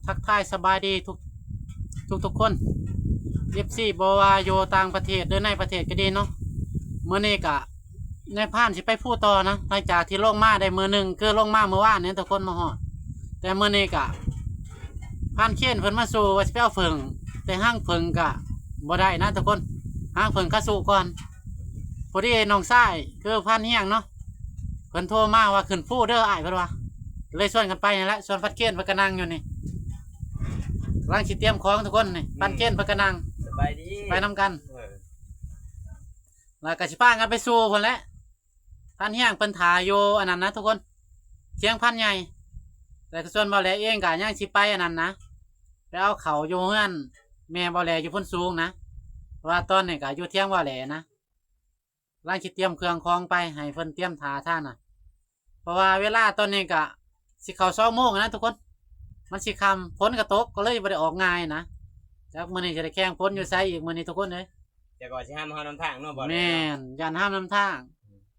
ທັກທາຍສະບາຍດີທຸກ ທຸກໆຄົນ ເອັຟຊີ ບໍ່ວ່າຢູ່ຕ່າງປະເທດ ຫຼື ໃນປະເທດກໍດີເນາະ. ມື້ນີ້ກະນາຍພານຊິໄປພູຕໍ່ນະ ຫຼັງຈາກທີ່ລົງມາໄດ້ມື້ໜຶ່ງ ຄືລົງມາມື້ວານນີ້ທຸກຄົນມາຮອດ. ແຕ່ມື້ນີ້ກະພານເຄນເພິ່ນມາສູ່ວ່າຊິໄປເອົາເຜິ້ງ ແຕ່ຫາງເຜິ້ງກະບໍ່ໄດ້ນະທຸກຄົນ ຫາງເຜິ້ງກະສູ່ກ່ອນ. ພໍດີນ້ອງຊາຍຄືພານຮຽງເນາະ ເພິ່ນໂທມາວ່າ ຂຶ້ນພູເດີອ້າຍ ເພິ່ນວ່າ ເລີຍຊວນກັນໄປນີ້ແຫຼະ. ສ່ວນພານເຄນເພິ່ນກໍນັ່ງຢູ່ນີ້ ກຳລັງຊິຕຽມຂອງທຸກຄົນນີ້ ອືມ ພານເຄນເພິ່ນກໍນັ່ງ ສະບາຍດີ ໄປນຳກັນ ເອີ ແລ້ວກໍຊິພາກັນໄປສູ່ພຸ້ນແຫຼະ. ພານຮຽງເພິ່ນຖ້າຢູ່ອັນນັ້ນນະທຸກຄົນ ທຽງພານໃຫຍ່. ແລ້ວກໍສ່ວນບ່າວແຫຼເອງກໍຍັງຊິໄປອັນນັ້ນນະ ໄປເອົາເຂົ້າຢູ່ເຮືອນແມ່ບ່າວແຫຼຢູ່ໂພນສູງນະ ເພາະວ່າຕອນນີ້ກໍຢູ່ທຽງບ່າວແຫຼນະ ກຳລັງຊິຕຽມເຄື່ອງຂອງໄປໃຫ້ເພິ່ນຕຽມຖ້າທ່ານນະ. ເພາະວ່າເວລາຕອນນີ້ກະຊິເຂົ້າສອງໂມງແລ້ວນະທຸກຄົນ ມັນຊິຄ່ຳ ຝົນກໍຕົກ ກໍເລີຍບໍ່ໄດ້ອອກງ່າຍນະ. ຈັກມື້ນີ້ຈະໄດ້ແຂ່ງຝົນຢູ່ໃສອີກມື້ນີ້ທຸກຄົນເອີຍ. ຈັກວ່າຊິຫ້າມເຮົານຳທາງເນາະ ບໍ່ແນ່ເນາະ ແມ່ນ ຢ້ານຫ້າມນຳທາງ.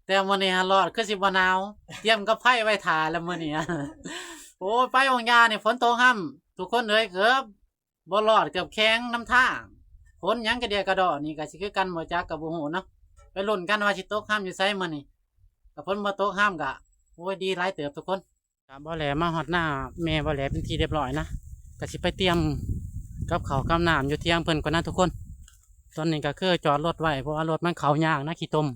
ແຕ່ມື້ນີ້ຫາລອດຄືຊິບໍ່ໜາວ ຕຽມກັບໄຟໄວ້ຖ້າແລ້ວມື້ນີ້. ໂອ້ຍ ໄປຫວ່າງຢານີ້ຝົນຕົກຫ້າມ ທຸກຄົນເອີຍ ເກືອບ ບໍ່ລອດ ເກືອບແຂ່ງນຳທາງ. ຝົນຫຍັງກະເດຍກະດໍ້ນີ້ກະຊິຄືກັນບໍ່ຈັກ ກະບໍ່ຮູ້ເນາະ. ໄປລຸ້ນກັນວ່າຊິຕົກຫ້າມຢູ່ໃສມື້ນີ້. ຖ້າຝົນບໍ່ຕົກຫ້າມກະ ໂອ້ຍ ດີຫຼາຍເຕີບທຸກຄົນ. ກະບ່າວແຫຼມາຮອດນາແມ່ບ່າວແຫຼເປັນທີ່ຮຽບຮ້ອຍນະ ກະຊິໄປຕຽມກັບເຂົ້າກັບນ້ຳຢູ່ທຽງເພິ່ນກ່ອນນະທຸກຄົນ. ຕອນນີ້ກະຄືຈອດລົດໄວ້ ເພາະວ່າລົດມັນເຂົ້າຍາກນະ ຂີ້ຕົມ.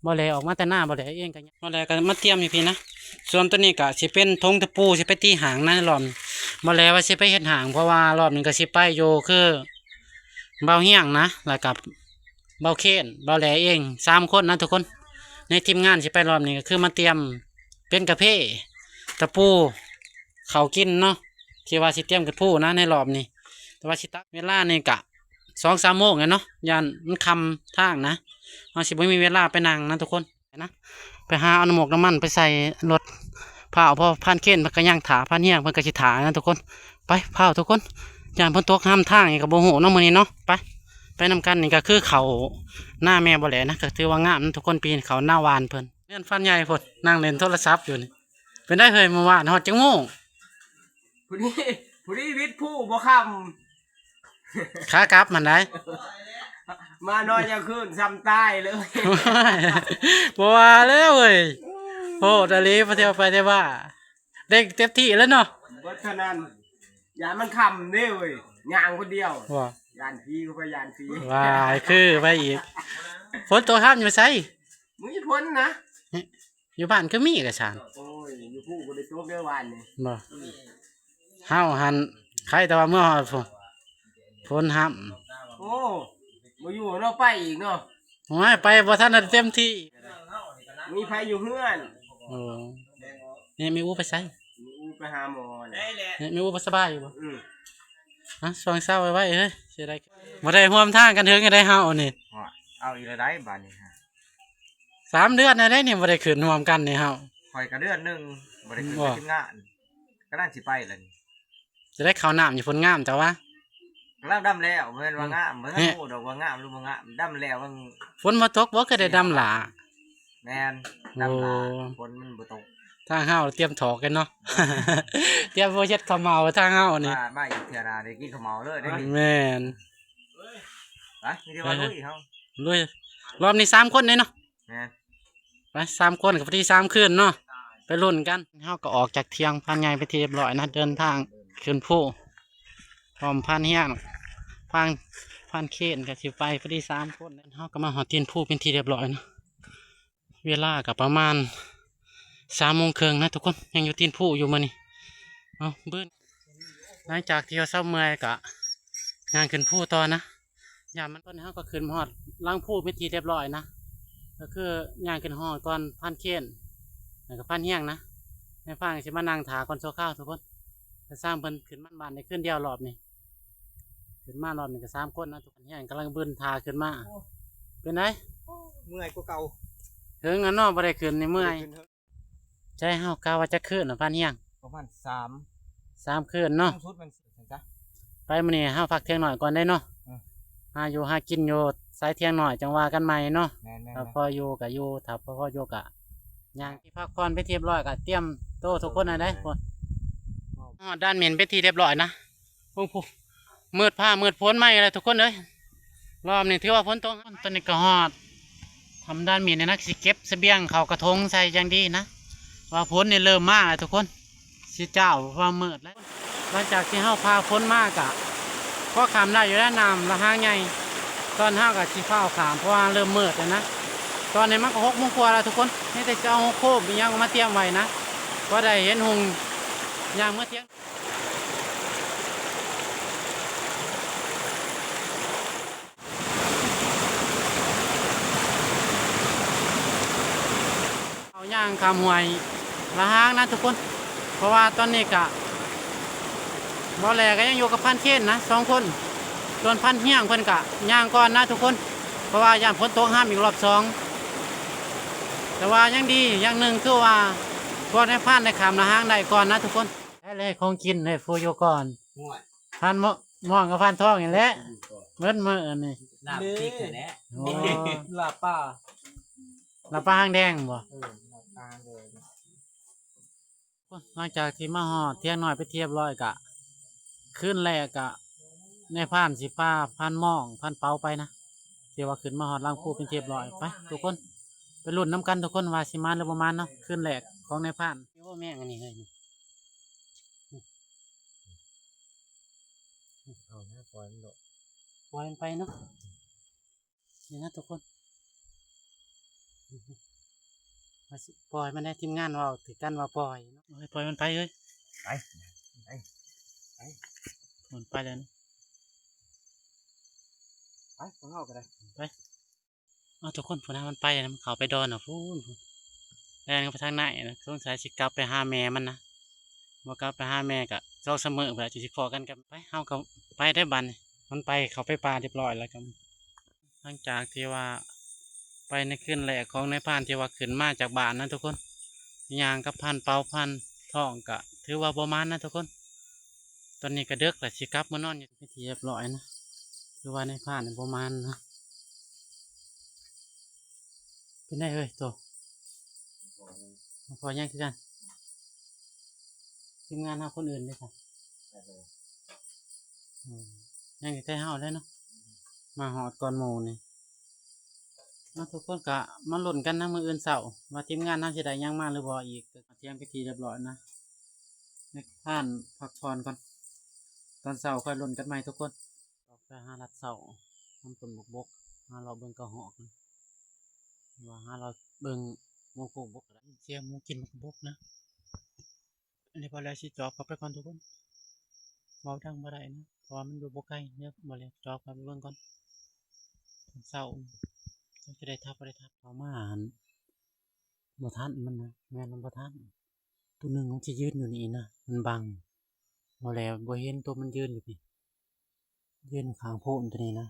ບ່າວແຫຼອອກມາແຕ່ນາ ບ່າວແຫຼເອງກໍ ບ່າວແຫຼກໍມາຕຽມຢູ່ພີ້ນະ. ສ່ວນໂຕນີ້ກໍຊິເປັນຖົງຕະປູ ຊິໄປຕີຫ້າງນະລອບນີ້. ບ່າວແຫຼວ່າຊິໄປເຮັດຫ້າງ ເພາະວ່າລອບນີ້ກໍຊິໄປຢູ່ຄືບ່າວຮຽງນະ ແລ້ວກໍບ່າວເຄນ ບ່າວແຫຼເອງ ສາມຄົນນະທຸກຄົນ. ໃນທີມງານຊິໄປລອບນີ້ກໍຄືມາຕຽມເປັນກະເພ ຕະປູ ເຂົ້າກິນເນາະ ທີ່ວ່າຊິຕຽມຂຶ້ນພູນະໃນລອບນີ້. ແຕ່ວ່າຊິຕັດເວລານີ້ກະສອງສາມໂມງແຫຼະເນາະ ຢ້ານມັນຄ່ຳທາງນະ ເຮົາຊິບໍ່ມີເວລາໄປນັ່ງນະທຸກຄົນ. ນະ ໄປຫາເອົານ້ຳໝົກນ້ຳມັນໄປໃສ່ລົດພ້າວ ເພາະພານເຄນເພິ່ນກໍຍັງຖ້າ ພານຮຽງເພິ່ນກໍຊິຖ້ານະທຸກຄົນ. ໄປພ້າວທຸກຄົນ ຢ້ານຝົນຕົກຫ້າມທາງອີກກໍບໍ່ຮູ້ເນາະມື້ນີ້ເນາະ. ໄປ ໄປນຳກັນ. ນີ້ກໍຄືເຂົ້ານາແມ່ບ່າວແຫຼນະ ກໍຖືວ່າງາມນະທຸກຄົນ ປີນເຂົ້ານາຫວ່ານເພິ່ນ. ເຮືອນພານໃຫຍ່ພຸ້ນ ນັ່ງຫຼິ້ນໂທລະສັບຢູ່ນີ້. ເປັນໄດເຮີ້ຍ ມື້ວານຮອດຈັກໂມງ? ພໍດີ ພໍດີວິດພູບໍ່ຄ່ຳ ຂາກັບຫັ້ນໃດ໋ ມານອນກາງຄືນສ່ຳຕາຍເລີຍ. ບໍ່ວ່າແລ້ວເວີຍ ໂພດອີ່ຫຼີ ໄປທ່ຽວໄປແຕ່ວ່າ ເດ້ງເຕັມທີ່ແລ້ວເນາະ. ເບິດເທົ່ານັ້ນ ຢ້ານມັນຄ່ຳເດ້ເວີຍ ຍ່າງຄົນດຽວ ວ່າ ຢ້ານຜີ ຂ້ອຍຢ້ານຜີ. ວ່າຍ ຄືໄປອີກ. ຝົນຕົກຫ້າມຢູ່ໃສ? ມີຝົນນະ. ຢູ່ບ້ານຄືມີກະຊ່າງ. ໂອ້ຍ ຢູ່ພູບໍ່ໄດ້ຕົກເດີວານນີ້. ບໍ່ ເຮົາຫັ້ນ ໃຄແຕ່ວ່າເມືອຮອດພຸ້ນ ຝົນຫ້ຳ. ໂອ້ ບໍ່ຢູ່ເນາະ ໄປອີກເນາະ. ໂອ້ຍ ໄປບໍ່ທັນໄດ້ເຕັມທີ່ ມີໃຜຢູ່ເຮືອນ. ໂອ້ ແມ່ ແມ່ອູໄປໃສ? ແມ່ອູໄປຫາໝໍ. ແມ່ ແມ່ອູບໍ່ສະບາຍຢູ່ບໍ່? ອື ຮະ ຊ່ວງເຊົ້າໄວໆເຮີ້ຍ ຊິໄດ້ ບໍ່ໄດ້ຮ່ວມທາງກັນເຖິງໄດ້ເຮົານີ້. ເອົາອີກແລ້ວໄດ໋ບາດນີ້. ສາມເດືອນແລ້ວເດ້ນີ້ ບໍ່ໄດ້ຂຶ້ນຮ່ວມກັນນີ້ເຮົາ. ຂ້ອຍກໍເດືອນໜຶ່ງບໍ່ໄດ້ຂຶ້ນ ບໍ່ ໄປທຳງານ ກຳລັງຊິໄປແລ້ວນີ້. ຈະໄດ້ເຂົ້ານ້ຳຢູ່ພຸ້ນງາມແຕ່ວ່າ ກຳລັງດຳແລ້ວ ບໍ່ແມ່ນວ່າງາມ ອືມ ບໍ່ທັນຮູ້ດອກວ່າງາມຫຼືບໍ່ງາມ ດຳແລ້ວມັນ ຝົນບໍ່ຕົກບໍ່ ຄືໄດ້ດຳຫຼ້າ. ແມ່ນ ດຳຫຼ້າ ໂອ້ ຝົນມັນບໍ່ຕົກ. ທາງເຮົາຕຽມຖອກກັນເນາະ ຕຽມບໍ່ເຮັດເຂົ້າເໝົາທາງເຮົານີ້ ມາ ມາອີກເທື່ອໜ້າໄດ້ກິນເຂົ້າເໝົາເລີຍເດ້ນີ້. ແມ່ນ ໄປ ມີແຕ່ວ່າລຸຍເຮົາ ລຸຍ ລອບນີ້ສາມຄົນເດ້ເນາະ. ແມ່ນ ໄປສາມຄົນກໍພໍດີສາມຄືນເນາະ ໄປລຸ້ນກັນ. ເຮົາກໍອອກຈາກທຽງພານໃຫຍ່ເປັນທີ່ຮຽບຮ້ອຍນະ ເດີນທາງຂຶ້ນພູ ພ້ອມພານຮຽງ ພານ ພານເຄນກໍຊິໄປ ພໍດີສາມຄົນ. ເຮົາກໍມາຮອດຕີນພູເປັນທີ່ຮຽບຮ້ອຍເນາະ ເວລາກໍປະມານສາມໂມງເຄິ່ງນະທຸກຄົນ ຍັງຢູ່ຕີນພູຢູ່ມື້ນີ້. ເອົາ ບືນ ຫຼັງຈາກທີ່ເຮົາເຊົາເມື່ອຍກໍຍ່າງຂຶ້ນພູຕໍ່ນະ. ຍາມມັນ ຕອນນີ້ເຮົາກໍຂຶ້ນມາຮອດຫຼັງພູເປັນທີ່ຮຽບຮ້ອຍນະ ກໍຄືຍ່າງຂຶ້ນຮອດກ່ອນພານເຄນ ແລ້ວກໍພານຮຽງນະ ໃຫ້ຟັງ ຊິມານັ່ງຖ້າກ່ອນຊົ່ວຄາວທຸກຄົນ. ແຕ່ຊ່າງເພິ່ນຂຶ້ນມາບ້ານໄດ້ຄືນດຽວລອບນີ້ ຂຶ້ນມາລອບນີ້ກໍສາມຄົນນະທຸກຄົນ. ຮຽງກຳລັງບືນຖ້າຂຶ້ນມາ. ໂອ້ ເປັນໃດ? ໂອ້ ເມື່ອຍກວ່າເກົ່າ. ເຖິງອັນເນາະ ບໍ່ໄດ້ຂຶ້ນນີ້ເມື່ອຍ. ບໍ່ໄດ້ຂຶ້ນ ໃຈເຮົາກະວ່າຈັກຄືນນະ ພານຮຽງ? ປະມານສາມ ສາມຄືນເນາະ. ສູງສຸດແມ່ນສີ່ ຊັ້ນຊະ. ໄປມື້ນີ້ເຮົາພັກທ່ຽງໜ້ອຍກ່ອນເດ້ເນາະ. ເອີ ຫາຢູ່ຫາກິນຢູ່ຊາຍທ່ຽງໜ້ອຍ ຈັ່ງວ່າກັນໃໝ່ເນາະ. ແມ່ນໆໆ ຖ້າພໍຢູ່ກະຢູ່ ຖ້າບໍ່ພໍຢູ່ກະຍ່າງ. ທີ່ພັກຜ່ອນເປັນທີ່ຮຽບຮ້ອຍ ກະຕຽມໂຕທຸກຄົນຫັ້ນເດ້. ໂອ້ ຮອດດ່ານໝິ່ນເປັນທີ່ຮຽບຮ້ອຍນະ. ພຸ້ນ ມືດຟ້າມືດຝົນມາອີກແລ້ວທຸກຄົນເອີຍ. ລອບນີ້ຖືວ່າຝົນຕົກ. ຕອນນີ້ກໍຮອດຖ້ຳດານໝິດແລ້ວນະ ຊິເກັບສະບຽງເຂົ້າກະຖົງໃສ່ຢ່າງດີນະ ວ່າຝົນນີ້ເລີ່ມມາແລ້ວທຸກຄົນ. ຊິເຈົ້າວ່າມືດແລ້ວ. ຫຼັງຈາກທີ່ເຮົາຜ່າຝົນມາກະພໍຂ້າມໄດ້ຢູ່ແລ້ວ ນ້ຳລະຫາງໃຫຍ່. ຕອນເຮົາກະຊິຟ້າວຂ້າມ ເພາະວ່າເລີ່ມມືດແລ້ວນະ. ຕອນນີ້ມັນກໍຫົກໂມງກວ່າແລ້ວທຸກຄົນ. ມີແຕ່ຊິເອົາຫົວໂຄມອີ່ຫຍັງມາຕຽມໄວ້ນະ ພໍໄດ້ເຫັນຮຸ່ງ ຍ່າງເມືອທຽງ. ເຮົາຍ່າງຂ້າມຫ້ວຍລະຫາງນະທຸກຄົນ ເພາະວ່າຕອນນີ້ກະ ບໍ່ແລກະຍັງຢູ່ກັບພັນເຄນນະ ສອງຄົນ. ສ່ວນພັນຮຽງເພິ່ນກະຍ່າງກ່ອນນະທຸກຄົນ ເພາະວ່າຢ້ານຝົນຕົກຫ້ຳອີກລອບສອງ. ແຕ່ວ່າຍັງດີຢ່າງໜຶ່ງຄືວ່າ ພວກນາຍພານໄດ້ຂ້າມລະຫາງໄດ້ກ່ອນນະທຸກຄົນ. ໄດ້ເລີຍ ຂອງກິນເລີຍ ຟູຢູ່ກ່ອນ. ໂອ້ຍ ພານໝ- ໝ້ອງກັບພານທອງນີ້ແຫຼະ ເບິດມື້ນີ້. ນ້ຳພຣິກຫັ້ນແຫຼະ. ໂອ້ ລາບປາ ລາບປາຫາງແດງບໍ່? ເອີ ລາບປາຫາງແດງ. ຫຼັງຈາກທີ່ມາຮອດທຽງນ້ອຍເປັນທີ່ຮຽບຮ້ອຍກະ ຄືນແລກກະ ນາຍພານຊິພາພານໝ້ອງ ພານເປົາໄປນະ ທີ່ວ່າຂຶ້ນມາຮອດຫຼັງພູເປັນທີ່ຮຽບຮ້ອຍ. ໄປທຸກຄົນ ໄປລຸ້ນນຳກັນທຸກຄົນວ່າຊິມານຫຼືບໍ່ມານເນາະ ຄືນແລກຂອງນາຍພານ. ໂອ້ ແມງອັນນີ້ເຮີ້ຍ ເອົານະ ປ່ອຍມັນໂລດ ປ່ອຍມັນໄປເນາະ. ນີ້ນະທຸກຄົນ ວ່າຊິປ່ອຍມັນໄດ້ ທີມງານເວົ້າຖືກກັນວ່າປ່ອຍເນາະ. ໂອ້ຍ ປ່ອຍມັນໄປເອີຍ ໄປ ໄປ ໄປ ມັນໄປແລ້ວນະ ໄປ ຂອງເຮົາກໍໄດ້ ໄປ. ເອົາທຸກຄົນ ພຸ້ນນະ ມັນໄປນະ ມັນເຂົ້າໄປດອນນະ ພຸ້ນ ພຸ້ນ ແລ່ນເຂົ້າໄປທາງໃນນະ. ສົງໄສຊິກັບໄປຫາແມ່ມັນນະ ບໍ່ກັບໄປຫາແມ່ກະສອງສາມມື້ພຸ້ນລະ ຈຶ່ງຊິພໍ້ກັນກັບ. ໄປ ເຮົາກໍໄປໄດ້ບັດນີ້ ມັນໄປເຂົ້າໄປປ່າຮຽບຮ້ອຍແລ້ວກໍ ຫຼັງຈາກທີ່ວ່າໄປໃນຄືນແລກຂອງນາຍພານທີ່ວ່າຂຶ້ນມາຈາກບ້ານນະທຸກຄົນ ຍ່າງກັບພານເປົາພານທອງກະຖືວ່າບໍ່ມານນະທຸກຄົນ. ຕອນນີ້ກະເດິກລະ ຊິກັບມານອນຢູ່ເປັນທີ່ຮຽບຮ້ອຍນະ ຄືວ່ານາຍພານບໍ່ມານນະ. ເປັນໄດເຮີ້ຍໂຕ? ບໍ່ພໍຫຍັງຄືກັນ. ທີມງານເຮົາຄົນອື່ນເດ້ຊະ? ອືມ ຍັງແຕ່ເຮົາແຫຼະເນາະ ມາຮອດກ່ອນໝູ່ນີ້. ເອົາ ທຸກຄົນກະມາລຸ້ນກັນນະ ມື້ອື່ນເຊົ້າວ່າທີມງານເຮົາຊິໄດ້ຫຍັງມາຫຼືບໍ່ອີກ. ກະກຽມເປັນທີ່ຮຽບຮ້ອຍນະ ໃຫ້ທ່ານພັກຜ່ອນກ່ອນ ຕອນເຊົ້າຄ່ອຍລຸ້ນກັນໃໝ່ທຸກຄົນ. ອອກໄປຫາລັດເຊົ້າ ນຳຕົ້ນໝາກບົກ ຫາເລາະເບິ່ງກະຮອກ ວ່າຫາເລາະເບິ່ງໝູກກົກບົກກໍໄດ້. ສຽງໝູກິນໝາກບົກນະ. ອັນນີ້ບ່າວແຫຼຊິຈອບເຂົ້າໄປກ່ອນທຸກຄົນ ເວົ້າດັງບໍ່ໄດ້ນະ ເພາະວ່າມັນຢູ່ບໍ່ໄກ. ດຽວບ່າວແຫຼຈອບເຂົ້າໄປເບິ່ງກ່ອນ ເຊົ້າ ເຈົ້າຈະໄດ້ທັບບໍ່ໄດ້ທັບ. ເຂົ້າມາຫັ້ນບໍ່ທັນມັນນະ ແມ່ນມັນບໍ່ທັນ. ໂຕໜຶ່ງມັນຊິຢືນຢູ່ນີ້ນະ ມັນບັງ ບ່າວແຫຼບໍ່ເຫັນໂຕມັນຢືນຢູ່ພີ້ ຢືນຂ້າງໂພນໂຕນີ້ນະ.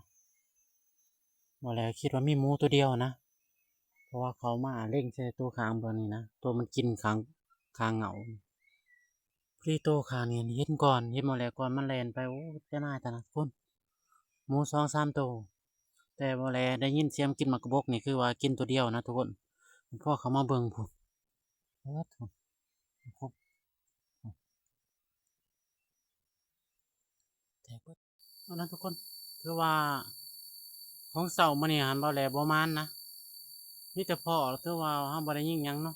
ບ່າວແຫຼຄິດວ່າມີໝູໂຕດຽວນະ ເພາະວ່າເຂົ້າມາເລັງໃສ່ໂຕຂ້າງເບື້ອງນີ້ນະ ໂຕມັນກິນຂ້າງ ຂ້າງເຫງົ້າ. ພໍດີໂຕຂ້າງນີ້ເຫັນກ່ອນ ເຫັນບ່າວແຫຼກ່ອນ ມັນແລ່ນໄປ. ໂອ້ ຕາຍນາຍຕາຍນາຍ ພຸ້ນ ໝູສອງສາມໂຕ. ແຕ່ບ່າວແຫຼໄດ້ຍິນສຽງກິນໝາກກະບົກນີ້ ຄືວ່າກິນໂຕດຽວນະທຸກຄົນ. ພໍເຂົ້າມາເບິ່ງພຸ້ນ ປາດໂທ້ ແຕກເບິດ. ເອົານະທຸກຄົນ ຖືວ່າຂອງເຊົ້າມື້ນີ້ຫັ້ນບ່າວແຫຼບໍ່ໝານນະ ມີແຕ່ພໍ້ ຖືວ່າເຮົາບໍ່ໄດ້ຍິງຫຍັງເນາະ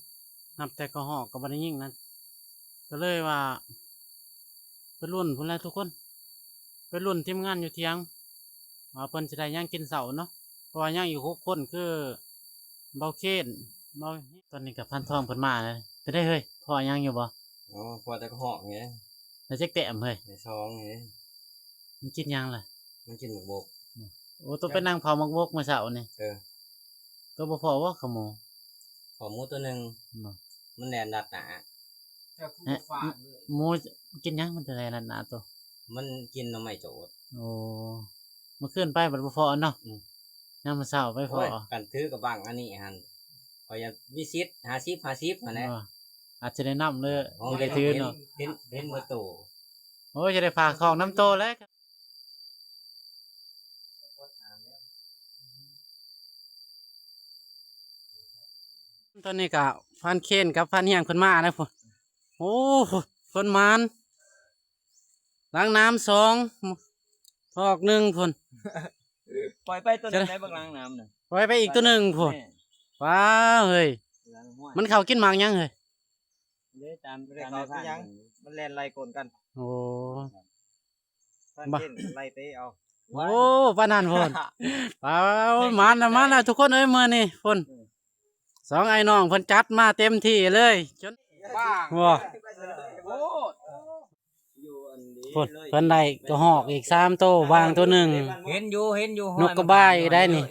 ນັບແຕ່ກະຮອກກໍບໍ່ໄດ້ຍິງນະ. ກໍເລີຍວ່າໄປລຸ້ນພຸ້ນແຫຼະທຸກຄົນ ໄປລຸ້ນທີມງານຢູ່ຖຽງ ວ່າເພິ່ນຊິໄດ້ຫຍັງກິນເຊົ້າເນາະ ເພາະວ່າຍັງອີກຫົກຄົນ ຄື ເບົາເຄນ ເບົາ ຕອນນີ້ກໍພານທອງເພິ່ນມາແລ້ວ. ເປັນໄດເຮີ້ຍ ພໍ້ຫຍັງຢູ່ບໍ່? ໂອ້ ພໍ້ແຕ່ກະຮອກນີ້. ໄດ້ຈັກແຕ້ມເຮີ້ຍ? ໄດ້ສອງນີ້. ມັນກິນຫຍັງລະ? ມັນກິນໝາກບົກ. ໂອ້ ໂຕໄປນັ່ງເຝົ້າໝາກບົກມື້ເຊົ້ານີ້. ເອີ ໂຕບໍ່ພໍ້ບໍ່ຂະໝູ? ພໍ້ໝູໂຕໜຶ່ງ. ບໍ່ ມັນແລ່ນຕັດໜ້າ. ເອີ ໝູກິນຫຍັງມັນຈຶ່ງໄດ້ລັດໜ້າໂຕ? ມັນກິນໜໍ່ໄມ້ໂຈດ. ໂອ້ ມື້ຄືນໄປບັດບໍ່ພໍ້ເນາະ. ອືມ ຍາມມື້ເຊົ້າໄປພໍ້. ໂອ້ຍ ຄັນຖືກະບັງອັນນີ້ຫັ້ນ ຂ້ອຍຍັງມີສິດຫ້າສິບຫ້າສິບຫັ້ນແຫຼະ. ບໍ່ ອາດຈະໄດ້ນຳເລີຍ ໂອ້ຍ ຊິໄດ້ຖືເນາະ. ເຫັນ ເຫັນ ເຫັນໝົດໂຕ. ໂອ້ຍ ຈະໄດ້ຝາກທ້ອງນຳໂຕແຫຼະ. ຕອນນີ້ກະພານເຄນກັບພານຮຽງເພິ່ນມາແລ້ວພຸ້ນ. ໂອ້ ເພິ່ນໝານ ຫຼັງນ້ຳສອງ ຄອກໜຶ່ງພຸ້ນ. ປ່ອຍໄປຕົວໜຶ່ງໄດ້ບັກຫຼັງນ້ຳນະ ປ່ອຍໄປອີກຕົວໜຶ່ງພຸ້ນ. ແມ່ນ ວ້າວ ເຮີ້ຍ ຫຼັງຫ້ວຍ ມັນເຂົ້າກິນໝາກຫຍັງເຮີ້ຍ? ເດ້ຕາມ ບໍ່ໄດ້ເຂົ້າ ຕາມໃນພານ ຄືຫຍັງ ມັນແລ່ນໄລ່ກົນກັນ. ໂອ້ ພານ ບະ ເກັ່ງໄລ່ເຕະເອົາ. ໂອ້ ປານນັ້ນພຸ້ນ. ວ້າວ ມານະ ມານະ ທຸກຄົນເອີຍ ມື້ນີ້ພຸ້ນ. ເອີ ສອງອ້າຍນ້ອງເພິ່ນຈັດມາເຕັມທີ່ເລີຍ ຈົນ ບ້າງ ໂອ້ ພຸ້ນ ເພິ່ນໄດ້ກະຮອກອີກສາມໂຕ ຫວ່າງໂຕໜຶ່ງ. ເຫັນຢູ່ ເຫັນຢູ່ ນົກກະບາຍໄດ້ນີ້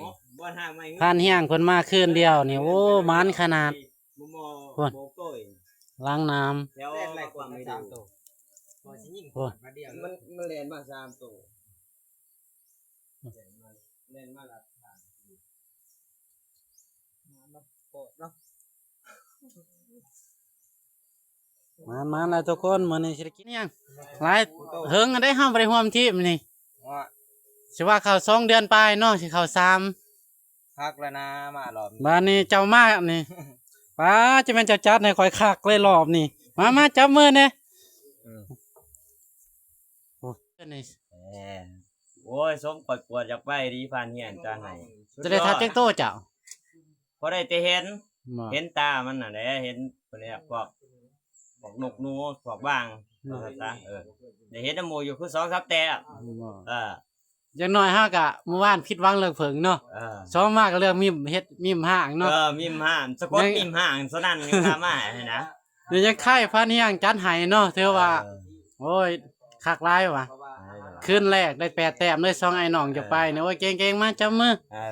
ຜ່ານຮຽງເພິ່ນມາຄືນດຽວນີ້ ໂອ້ ໝານຂະໜາດ. ພຸ້ນ ຫຼັງນ້ຳ ແຖວ ແລ່ນໄລ່ກົນສາມໂຕ ພຸ້ນ ມັນ ມັນແລ່ນມາສາມໂຕ ແລ່ນມາລັດທາງ. ມາ ມາແລ້ວທຸກຄົນ ມື້ນີ້ຊິໄດ້ກິນຫຍັງ? ຫຼາຍເຫິງແລ້ວເດ້ ເຮົາບໍ່ໄດ້ຮ່ວມທີມນີ້ ຊິວ່າເຂົ້າສອງເດືອນປາຍເນາະ ຊິເຂົ້າສາມ. ຄັກແລ້ວນະ ມາຮອບນີ້ ບາດນີ້ເຈົ້າມານີ້ ປ້າ ຈະແມ່ນເຈົ້າຈັດໃຫ້ຂ້ອຍຄັກເລີຍຮອບນີ້. ມາ ມາ ຈັບມືແດ່. ເອີ ໂອ້ ນີ້ ເອີ ໂອ້ຍ ສົມຂ້ອຍກວດຢາກໄປດີ ຜ່ານຮຽງຈັດໃຫ້. ຈະໄດ້ທັບຈັກໂຕເຈົ້າ? ພໍໄດ້ແຕ່ເຫັນ ບໍ່ ເຫັນຕາມັນຫັ້ນແຫຼະ ເຫັນ ເພິ່ນເອີ້ນພວກ ພວກນົກໜູ ພວກຫວ່າງ ເອີ ວ່າຊັ້ນຊະ. ເອີ ໄດ້ເຫັນນຳໝູ່ຢູ່ຄືສອງສາມແຕ້ມ ບໍ່ ເອີ ຢ່າງໜ້ອຍເຮົາກະມື້ວານຜິດຫວັງເລື່ອງເຜິ້ງເນາະ. ເອີ ສອງມາກະເລື່ອງມິມ ເຮັດມິມຫ້າງເນາະ. ເອີ ມິມຫ້າງ ສະກົດມິມຫ້າງ ສະນັ້ນຍັງພາມາໃຫ້ນະ. ນີ້ຍັງໄຄພານຮຽງຈັດໃຫ້ເນາະ ຖືວ່າ ເອີ ໂອ້ຍ ຄັກຫຼາຍວ່າ ເອີ ຄືນແລກໄດ້ແປດແຕ້ມເລີຍ ສອງອ້າຍນ້ອງຈະໄປນີ້. ໂອ້ຍ ເກັ່ງໆ ມາຈັບມື. ເອີ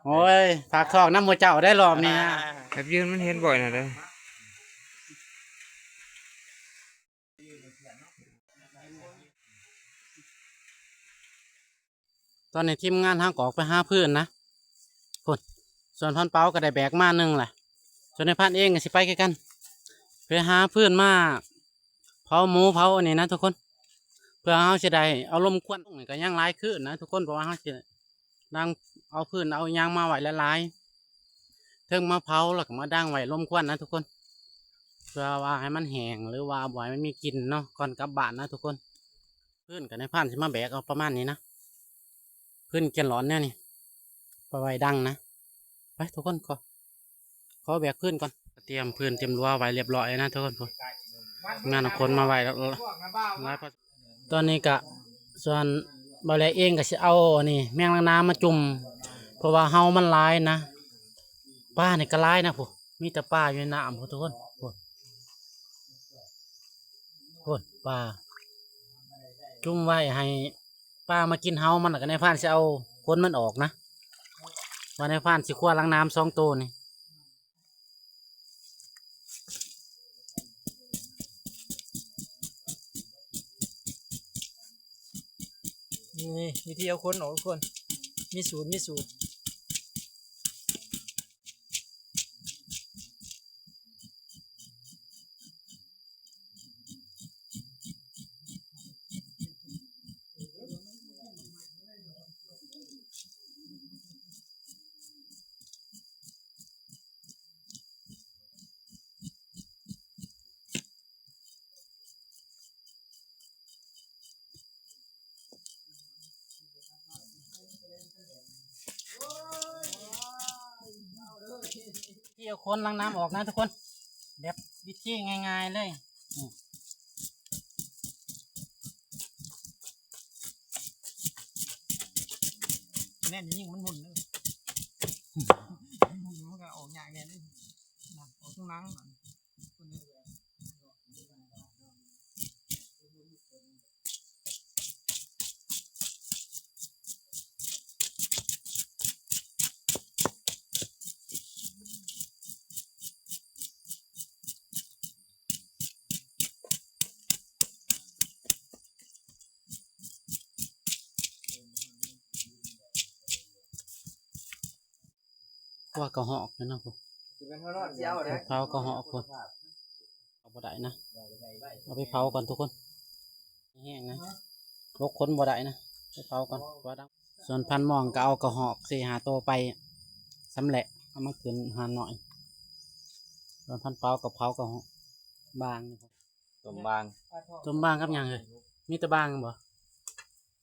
ໂອ້ຍ ຝາກທ້ອງນຳໝູ່ເຈົ້າໄດ້ຮອບນີ້ນະ. ແບບຢືນມັນເຫັນບໍ່ນະເດີ. ຕອນນີ້ທີມງານເຮົາກໍອອກໄປຫາຟືນນະ ພຸ້ນ ສ່ວນພັນເປົາກໍໄດ້ແບກມາໜຶ່ງແຫຼະ ສ່ວນນາຍພັນເອງກໍຊິໄປຄືກັນ ໄປຫາຟືນມາເຜົາໝູເຜົາອັນນີ້ນະທຸກຄົນ ເພື່ອເຮົາຊິໄດ້ເອົາລົມຄວັນ. ນີ້ກໍຍັງຫຼາຍຄືນນະທຸກຄົນ ເພາະວ່າເຮົາຊິ ດັງ ເອົາຟືນເອົາຫຍັງມາໄວ້ຫຼາຍໆ ເທິງມາເຜົາແລ້ວກໍມາດັງໄວ້ລົມຄວັນນະທຸກຄົນ ເພື່ອວ່າໃຫ້ມັນແຫ້ງ ຫຼືວ່າບໍ່ໃຫ້ມັນມີກິ່ນເນາະ ກ່ອນກັບບ້ານນະທຸກຄົນ. ຟືນກໍນາຍພານຊິມາແບກເອົາປະມານນີ້ນະ ຟືນແກນລອນແນວນີ້ ໄປໄວ້ດັງນະ. ໄປທຸກຄົນ ຂໍ ຂໍແບກຟືນກ່ອນ. ຕຽມຟືນຕຽມລົວໄວ້ລຽບລ້ອຍນະທຸກຄົນ ງານເອົາຄົນມາໄວ້ຫຼາຍ. ຕອນນີ້ກະສ່ວນບ່າວແຫຼເອງກະຊິເອົາອັນນີ້ແມງນາງນາມາຈຸ່ມ ເພາະວ່າເຫົ່າມັນຫຼາຍນະ. ປານີ້ກະຫຼາຍນະ ພຸ້ນ ມີແຕ່ປາຢູ່ໃນນ້ຳພຸ້ນທຸກຄົນ ພຸ້ນ ພຸ້ນ ປາ ຈຸ່ມໄວ້ໃຫ້ປາມາກິນເຫົ່າມັນ ແລ້ວກະນາຍພານຊິເອົາຂົນມັນອອກນະ ວ່ານາຍພານຊິຄົວຫຼັງນ້ຳສອງໂຕນີ້. ນີ້ວິທີເອົາຂົນອອກທຸກຄົນ ມີສູດ ມີສູດ. ທີ່ເອົາຂົນຫຼັງນ້ຳອອກນະທຸກຄົນ ແບບວິທີງ່າຍໆເລີຍ. ແໜ້ນຍິ່ງມັນໝຸ່ນເດີ ມັນໝຸ່ນມັນກໍອອກຍາກແດ່ເດີ ອອກທາງຫຼັງ. ຄົວກະຮອກຢູ່ເນາະ ຜູ້ ຊິເປັນເຮົານອນເຊົາເດ້ ເຜົາກະຮອກພຸ້ນ ເອົາບໍ່ໄດ້ນະ ເອົາໄປເຜົາກ່ອນທຸກຄົນ ແຫ້ງນະ ລົກຂົນບໍ່ໄດ້ນະ ໄປເຜົາກ່ອນ. ສ່ວນພັນມອງກໍເອົາກະຮອກສີ່ຫ້າໂຕໄປຊຳແຫຼະ ເອົາມາຂຶ້ນຮ້ານນ້ອຍ. ສ່ວນພັນເປົາກໍເຜົາກະຮອກບາງ ຕົ້ມບາງ ຕົ້ມບາງກັບຫຍັງເອີຍ? ມີແຕ່ບາງບໍ່?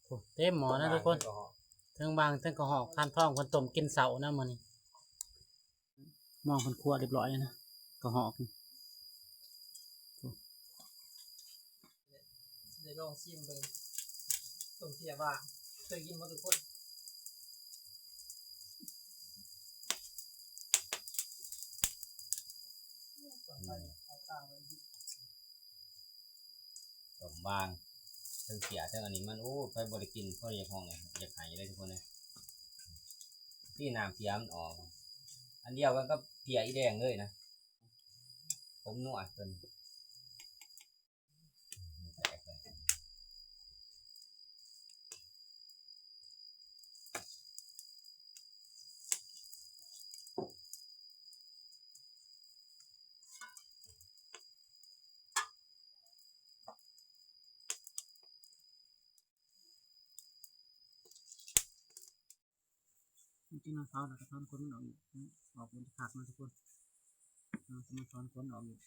ໂອ້ ເຕັມໝໍ້ນະທຸກຄົນ. ເທິງບາງເທິງກະຮອກ ພານທອງເພິ່ນຕົ້ມກິນເຊົ້ານະມື້ນີ້. ມອງເພິ່ນຂົ້ວຮຽບຮ້ອຍນະ ກະຮອກນີ້. ໄດ້ລອງຊີມເບິ່ງ ຕົ້ມເພຍຫວ່າ ເຄີຍກິນບໍ່ທຸກຄົນ? ຕົ້ມຫວ່າງ ເທິງເພຍເທິງອັນນີ້ມັນ ໂອ້ ໃຜບໍ່ໄດ້ກິນ ພໍຢາກຮ້ອງ ຢາກໄຫ້ເລີຍທຸກຄົນເອີຍ. ທີ່ນ້ຳເພຍມັນອອກ ອັນດຽວກັນກັບເພຍອີແດງເລີຍນະ ຜົງນົວເພິ່ນ. ກິນນ້ຳເຂົ້າແລ້ວກໍຖອນຂົນມັນອອກອີກ ອອກເປັນຂາກມາທຸກຄົນ. ເຮົາຈະມາຖອນຂົນອອກອີກ.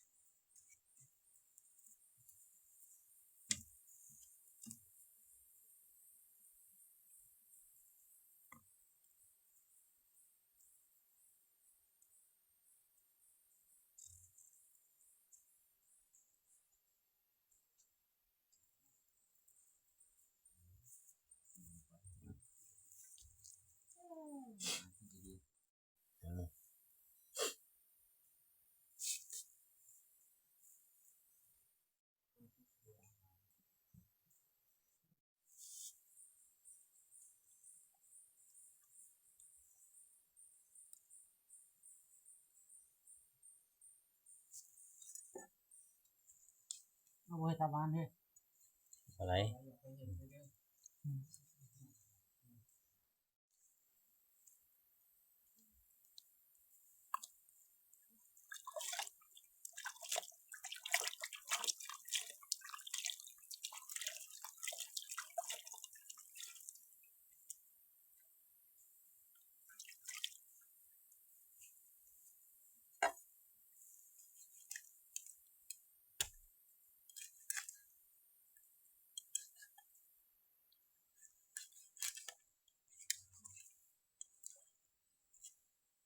ເອົາໄວ້ຕາບ້ານເດ້ ບໍ່ໄດ້.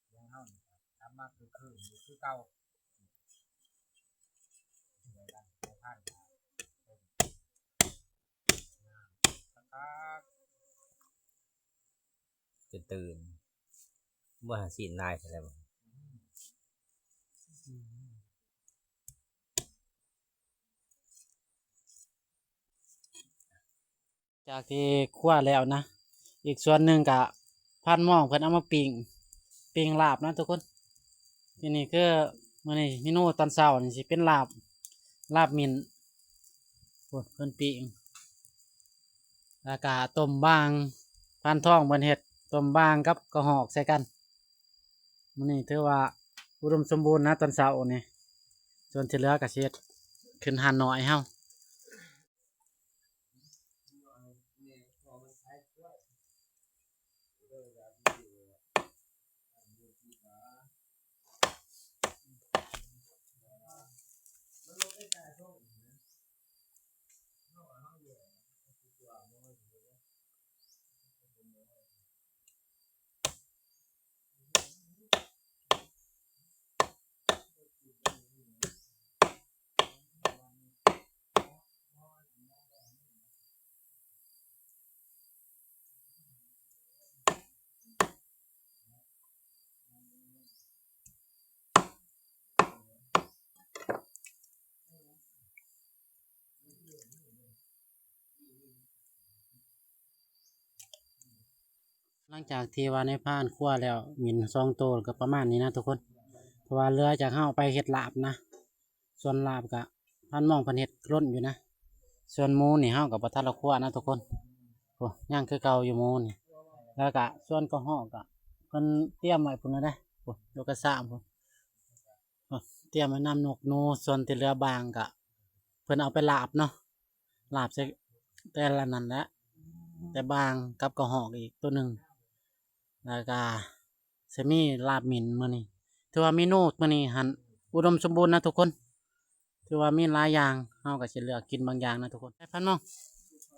ເລື່ອງເຮົານີ້ກໍກັບມາຄືຄືຢູ່ຄືເກົ່າ ເລື່ອງການເຂົ້າທາງ ຄັກໆ ຈົນຕື່ນ ບໍ່ຫາຊີ້ນນາຍຊັ້ນແລ້ວ. ຈາກທີ່ຄົ່ວແລ້ວນະ ອີກສ່ວນໜຶ່ງກະພານມອງເພິ່ນເອົາມາປີ້ງ ປີ້ງລາບນະທຸກຄົນ. ທີນີ້ຄືມື້ນີ້ເມນູຕອນເຊົ້ານີ້ຊິເປັນລາບ ລາບໝິ້ນ ໂອ້ ເພິ່ນປີ້ງ ແລ້ວກະຕົ້ມບາງ ພານທອງເພິ່ນເຮັດ ຕົ້ມບາງກັບກະຮອກໃສ່ກັນ. ມື້ນີ້ຖືວ່າອຸດົມສົມບູນນະຕອນເຊົ້ານີ້ ສ່ວນທີ່ເຫຼືອກະຊິເຮັດຂຶ້ນຮ້ານນ້ອຍເຮົາ. ຫຼັງຈາກທີ່ວ່າໃນພານຄົ່ວແລ້ວ ໝິ້ນສອງໂຕກໍປະມານນີ້ນະທຸກຄົນ. ເພາະວ່າເຫຼືອຈາກເຮົາໄປເຮັດລາບນະ ສ່ວນລາບກະພານມອງເພິ່ນເຮັດລົ້ນຢູ່ນະ. ສ່ວນໝູນີ້ເຮົາກໍບໍ່ທັນລະຄົ່ວນະທຸກຄົນ. ໂອ້ ຍັງຄືເກົ່າຢູ່ໝູນີ້. ແລ້ວກະສ່ວນກະຮອກກະເພິ່ນຕຽມໄວ້ພຸ້ນນະເດ້. ໂອ້ ຢູ່ກະຊາງພຸ້ນ. ໂອ້ ຕຽມໄວ້ນຳນົກໜູ. ສ່ວນທີ່ເຫຼືອບາງກະເພິ່ນເອົາໄປລາບເນາະ. ລາບໃສ່ແຕ່ລະນັ້ນແຫຼະ ແຕ່ບາງກັບກະຮອກອີກໂຕໜຶ່ງ ແລ້ວກະຊິມີລາບໝິ້ນມື້ນີ້. ຖືວ່າເມນູມື້ນີ້ຫັ້ນອຸດົມສົມບູນນະທຸກຄົນ. ຖືວ່າມີຫຼາຍຢ່າງ ເຮົາກໍຊິເລືອກກິນບາງຢ່າງນະທຸກຄົນ. ໄປ ພານມອງ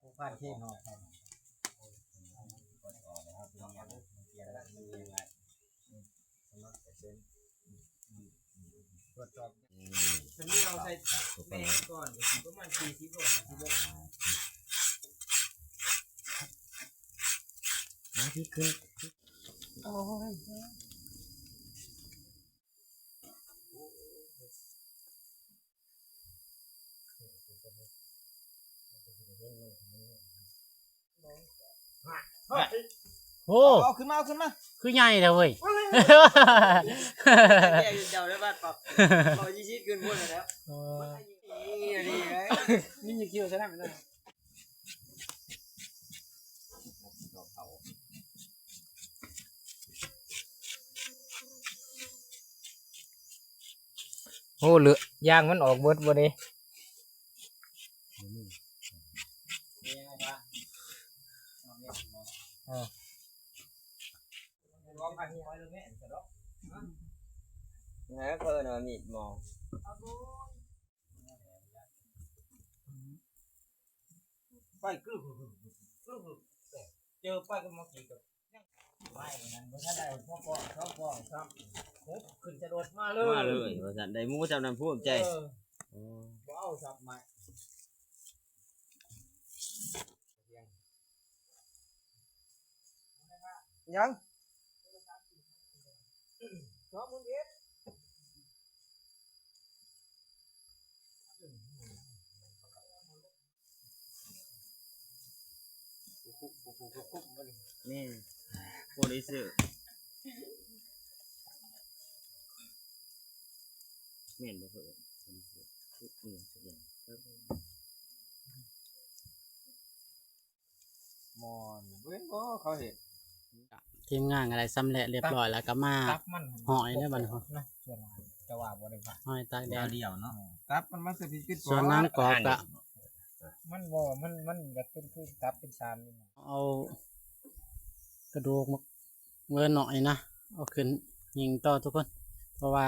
ຜູ້ພັນເທງເຮົາ ກວດສອບ ອືມ ຄັນນີ້ເຮົາໃສ່ແປ້ງກ່ອນ ກໍຊິປະມານສີ່ສິບໂລ ຫ້າສິບໂລ ມາທີ່ຂຶ້ນ ໂອ້ຍ ໂອ້ ເອົາຂຶ້ນມາ ເອົາຂຶ້ນມາ ຄືໃຫຍ່ແທ້ເວີຍ ເຈົ້າໄດ້ບາດປັບ ເຂົາຊິຊິດຂຶ້ນພຸ້ນແລ້ວ ເອີ ນີ້ ນີ້ ນີ້ ມີຢູ່ຄິວຊະນຳແລ້ວ. ໂອ້ ເຫຼືອ ຢາງມັນອອກເບິດບໍ່ນີ້? ເອີ ແລ້ວເພິ່ນວ່າມີດໝໍ. ໄຟກຶກ ເຈີໄຟກັບໝໍກີກັບ ໄມ້ນັ້ນບໍ່ທັນໄດ້ພໍປອງສອງປອງຊ້ຳ ໂອ້ ຂຶ້ນຈະໂດດມາເລີຍ ມາເລີຍວ່າຊັ້ນ ໄດ້ໝູສ່ຳນັ້ນພູມໃຈ ເອີ ໂອ້ ບໍ່ເອົາຊ້ຳໄມ້ ຍັງ ສອງໝື່ນເອັດ ນີ້ ໂປຣດິວເຊີ ແມ່ນບໍ່ເພິ່ນ ໂປຣດິວເຊີ ອີ່ຫຍັງສັກຢ່າງ ໝໍນີ້ ບໍ່ເຫັນບໍ່ເຂົາເຮັດ? ທີມງານກໍໄດ້ສຳເລັດລຽບຮ້ອຍແລ້ວ ກໍມາ ຕັບມັນ ຫ້ອຍເດ້ບັດນີ້ ນະ ສ່ວນຫຼາຍ ແຕ່ວ່າບໍ່ໄດ້ ຫ້ອຍຕາກແດດ ດຽວເນາະ ຕັບມັນມາໃສ່ພິດ ສ່ວນໜັງກອບກໍ ມັນບໍ່ ມັນ ມັນຢາກເປັນຄືຕັບເປັນຊານນີ້ ເອົາກະດູກໝາກເວີນໜ້ອຍນະ ເອົາຂຶ້ນຍິງຕໍ່ທຸກຄົນ ເພາະວ່າ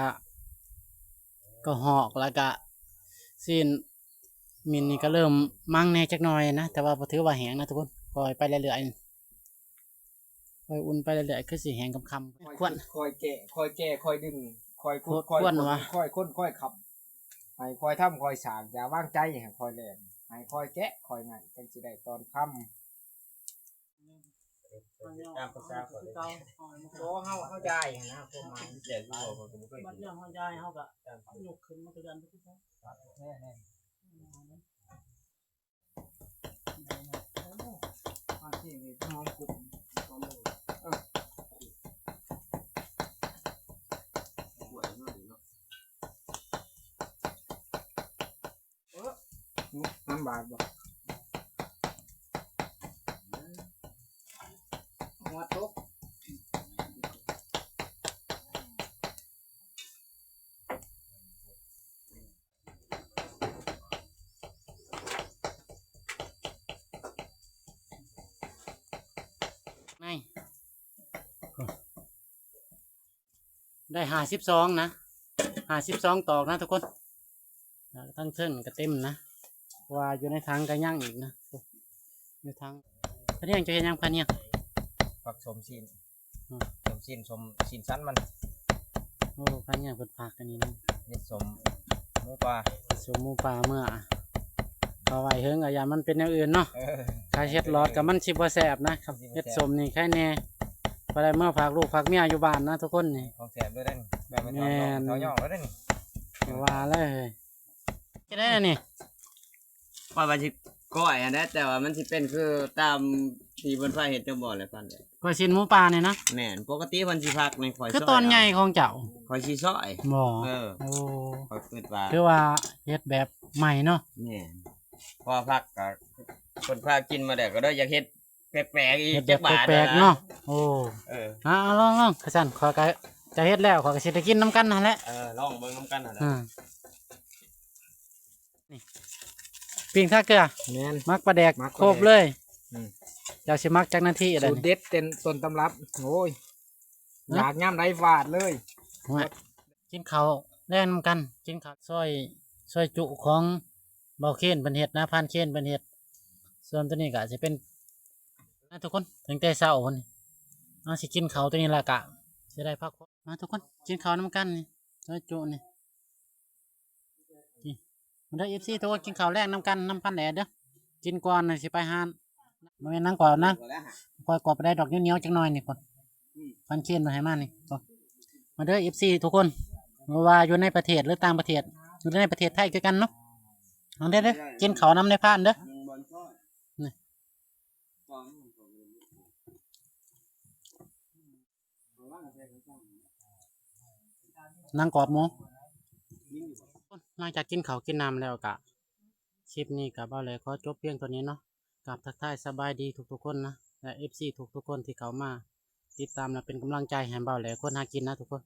ກໍຫອກ ແລ້ວກະຊີ້ນມິນນີ້ກໍເລີ່ມມັງແດ່ຈັກໜ້ອຍນະ ແຕ່ວ່າບໍ່ຖືວ່າແຫ້ງນະທຸກຄົນ ປ່ອຍໄປເລື້ອຍໆ ຄ່ອຍອຸ່ນໄປເລື້ອຍໆ ຄືຊິແຫ້ງຄ່ຳໆ ຂ້ອຍແກະ ຂ້ອຍແກະ ຂ້ອຍດຶງ ຂ້ອຍຂຸດ ຂ້ອຍຄົ້ນ ຂ້ອຍຄົ້ນ ຂ້ອຍຄ້ຳ ໃຫ້ຂ້ອຍທຳ ຂ້ອຍສ້າງ ຢ່າວາງໃຈ ໃຫ້ຂ້ອຍແລ່ນ ໃຫ້ຂ້ອຍແກະ ຂ້ອຍໄຫງ່ ຈັ່ງຊິໄດ້ຕອນຄ່ຳ. ຕາມພາສາເຂົາເດ້ ບໍ່ ເຮົາ ເຮົາຢາຍຫັ້ນນະ ຄວາມໝາຍ ແຈກຢູ່ບໍ່ ເຂົາກໍບໍ່ເຄີຍກິນ ບັດເລື່ອງເຮົາຢາຍ ເຮົາກໍຍົກຂຶ້ນ ມັນກໍເລື່ອນໄປຄືເກົ່າ ແມ່ນໆ ອືມ ໂອ້ ມາຊິເຮັດຫອມກຸ້ງ ຫອມ ເອີ ກວດເນາະ ເນາະ. ເອີ ນ້ຳບາດບໍ່ ຫົວຕົກ ໃນ ໄດ້ຫ້າສິບສອງນະ ຫ້າສິບສອງຕອກນະທຸກຄົນ ແລ້ວທາງເທິງກໍເຕັມນະ ເພາະວ່າຢູ່ໃນຖັງກໍຍັງອີກນະ ຢູ່ຖັງ. ພະນຽງ ເຈົ້າເຮັດຫຍັງພະນຽງ? ຜັກສົ້ມຊີ້ນ ອືມ ສົ້ມຊີ້ນ ສົ້ມຊີ້ນສັນມັນ. ໂອ້ ພະນຽງເພິ່ນຜັກອັນນີ້ນະ ເຮັດສົ້ມໝູປ່າ ສົ້ມໝູປ່າເມືອ ເອົາໄວ້ເຫິງ ອາ ຢ້ານມັນເປັນແນວອື່ນເນາະ. ເອີ ຖ້າເຮັດຫຼອດກໍມັນຊິບໍ່ແຊບນະ ຄັນເຮັດສົ້ມນີ້ໄຄແດ່ ພໍໄດ້ເມືອຝາກລູກຝາກເມຍຢູ່ບ້ານນະທຸກຄົນນີ້ ຂອງແຊບເລີຍເດ້ນີ້ ແບບແມ່ນ ແມ່ນ ເຖົ້າຍ່ອງແລ້ວເດ້ນີ້ ຢ່າວ່າເລີຍ. ເຮັດໄດ້ແນວນີ້ ຂ້ອຍວ່າຊິກ້ອຍຫັ້ນແຫຼະ ແຕ່ວ່າມັນຊິເປັນຄືຕາມທີ່ເພິ່ນພາເຮັດຈັກບໍ່ແຫຼະ ປານໃດ ກ້ອຍຊີ້ນໝູປ່ານີ້ນະ. ແມ່ນ ປົກກະຕິເພິ່ນຊິຜັກໃນຂ້ອຍ ຄືຕອນໃຫຍ່ຂອງເຈົ້າ ຂ້ອຍຊິຊອຍ ບໍ່ ເອີ ໂອ້ ຂ້ອຍຄິດວ່າ ຄືວ່າເຮັດແບບໃໝ່ເນາະ. ແມ່ນ ເພາະວ່າຜັກກໍເພິ່ນພາກິນມາແລ້ວ ກໍເລີຍຢາກເຮັດແປກໆ ອີກ ເຮັດແບບ ຈັກບາດ ແປກໆເນາະ. ໂອ້ ເອີ ເອົາ ເອົາ ລອງໆ ຄັນຊັ້ນຂ້ອຍກໍຈະເຮັດແລ້ວ ຂ້ອຍກໍຊິໄດ້ກິນນຳກັນຫັ້ນແຫຼະ. ເອີ ລອງເບິ່ງນຳກັນຫັ້ນແຫຼະ. ອ່າ ນີ້ ປີ້ງທາເກືອ ແມ່ນ ໝັກປາແດກ ໝັກປາແດກ ຄົບເລີຍ. ອືມ ເຈົ້າຊິໝັກຈັກນາທີ ສູດເດັດເຕັມຕົ້ນຕຳລັບ. ໂອ້ຍ ຮະ ຢາກຍາມໃດຫວາດເລີຍ. ໂອ້ຍ ກິນເຂົ້າແລງນຳກັນ ກິນເຂົ້າ ຊອຍ ຊອຍຈຸຂອງບ່າວເຄນເພິ່ນເຮັດນະ ພານເຄນເພິ່ນເຮັດ. ສ່ວນໂຕນີ້ກໍຊິເປັນ ນະທຸກຄົນ ຕັ້ງແຕ່ເຊົ້າພຸ້ນ ເຮົາຊິກິນເຂົ້າໂຕນີ້ແລ້ວກະຊິໄດ້ພັກຜ່ອນ. ມາທຸກຄົນ ກິນເຂົ້ານຳກັນນີ້ ຊອຍຈຸນີ້. ມາເດີ ເອັຟຊີ ທຸກຄົນ ກິນເຂົ້າແລງນຳກັນນຳພັນແຫຼເດີ. ກິນກ່ອນຊິໄປຮ້ານ ບໍ່ແມ່ນນາງກອບນະ ຂ້ອຍກອບໄດ້ດອກ ໜຽວໆຈັກໜ້ອຍນີ້ພຸ້ນ ພານເຄນເພິ່ນໃຫ້ມານີ້. ມາເດີ ເອັຟຊີ ທຸກຄົນ ບໍ່ວ່າຢູ່ໃນປະເທດ ຫຼື ຕ່າງປະເທດ ຢູ່ໃນປະເທດໄທຄືກັນເນາະ. ມາເດີ ກິນເຂົ້ານຳນາຍພານເດີ. ນາງກອບໝູ. ຫຼັງຈາກກິນເຂົ້າກິນນ້ຳແລ້ວກະ ຄລິບນີ້ກະບ່າວແຫຼຂໍຈົບພຽງເທົ່ານີ້ເນາະ. ກາບທັກທາຍສະບາຍດີທຸກໆຄົນນະ ແລະ ເອັຟຊີ ທຸກໆຄົນທີ່ເຂົ້າມາຕິດຕາມ ແລະ ເປັນກຳລັງໃຈໃຫ້ບ່າວແຫຼຄົນຫາກິນນະທຸກຄົນ.